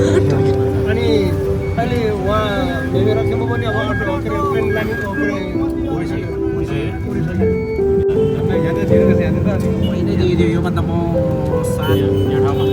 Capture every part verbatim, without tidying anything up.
अनि अहिले उहाँ भेगेर चाहिँ म पनि अब अर्को अर्को प्लेन लाने अर्को होइन, त्यो योभन्दा म सानो यो ठाउँमा।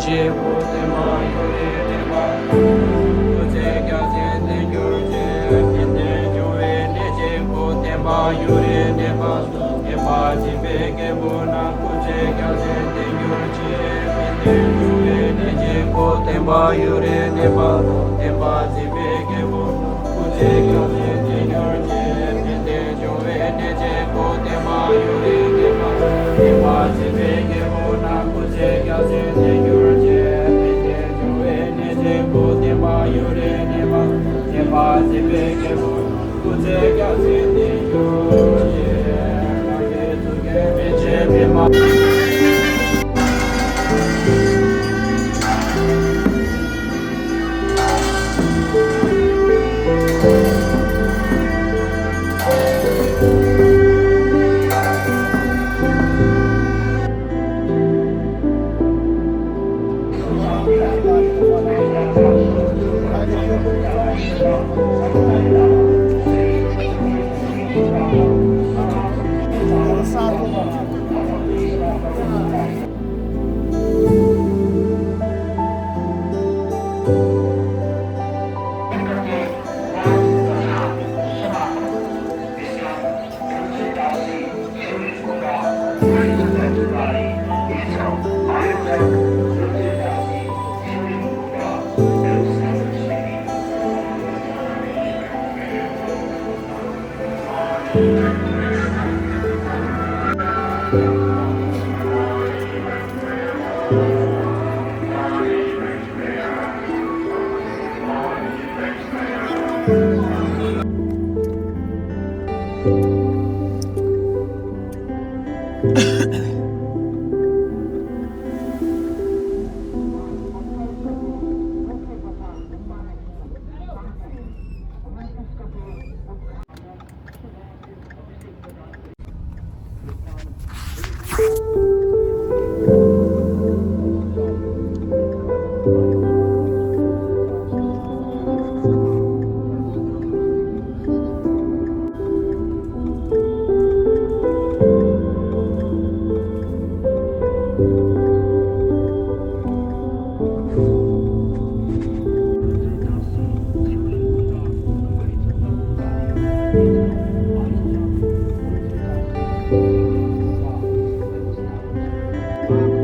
ཆེན་པོ་བསྟན་པ་ཡུན་རིང་གནས་པ། སྐུ་ཚེ་རྒྱ་ཆེན་བརྟན་གྱུར་ཅིག །ཕན་བདེ་འབྱུང་བའི་གནས་ཆེན་པོ་བསྟན་པ་ཡུན་རིང་གནས་པ། བསྟན་པ་འཛིན་པའི་རྒྱལ་པོ་རྣམས། སྐུ་ཚེ་རྒྱ་ཆེན་བརྟན་གྱུར་ཅིག །ཕན་བདེ་འབྱུང་བའི་གནས་ཆེན་པོ་བསྟན་པ་ཡུན་རིང་གནས་པ། བསྟན་པ་འཛིན་པའི་རྒྱལ་པོ། སྐུ་ཚེ་རྒྱ་ཆེན་བརྟན་གྱུར་ཅིག །ཕན་བདེ་འབྱུང་བའི་གནས་ཆེན་པོ་བསྟན་པ་ཡུན་རིང་གནས་པ། བསྟན་པ་འཛིན་པའི་རྒྱལ་པོ་རྣམས། སྐུ་ཚེ་རྒྱ་ཆེན་བརྟན་གྱུར་ཅིག །ཕན་བདེ་འབྱུང་བའི་གནས་ཆེན་པོ་བསྟན་པ་ཡུན་རིང་གནས་པ། བསྟན་པ་འཛིན་པའི་རྒྱལ་པོ་རྣམས། སྐུ་ཚེ་རྒྱ་ཆེན་བརྟན་གྱུར་ཅིག །བདག་གིས་ཐུགས་བསྐྱེད་མི་བརྗེད་པའི་མ།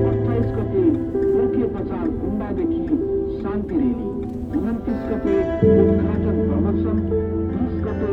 अट्ठाइस गते बोके बजार गुम्बादेखि शान्ति र्‍याली, उनन्तिस गते उद्घाटन प्रवचन, बिस गते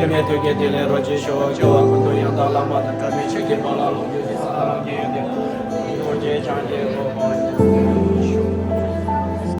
ཨེ་མའི་ཐུགས་ཀྱི་ཐིག་ལེ་རོ་གཅིག་ཤོག། སྐྱེ་བ་ཀུན་ཏུ་ཡང་དག་བླ་མ་དང་འདྲ་བའི་ཆོས་ཀྱི་དཔལ་ལ་ལོངས་སྤྱོད་ཀྱི་ས་དང་རྒྱལ་ཡོན་ཏན་ཐུགས་རྗེ་འཆང་རྒྱལ་